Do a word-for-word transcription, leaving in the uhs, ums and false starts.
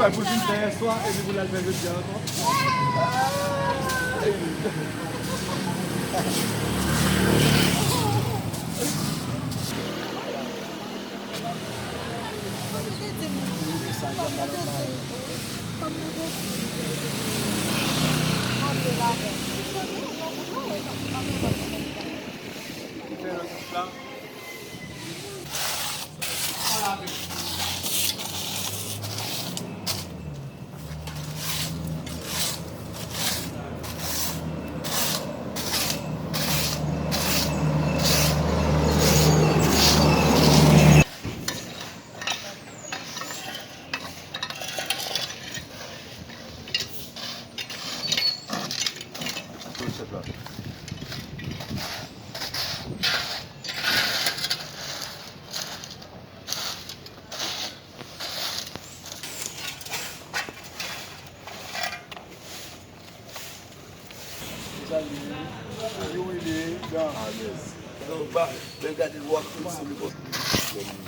Pou l vin fè yèswa, epi pou l al fè jodi a ankò. Yo rele dan. Yo ba, men gade lwa krim sou li.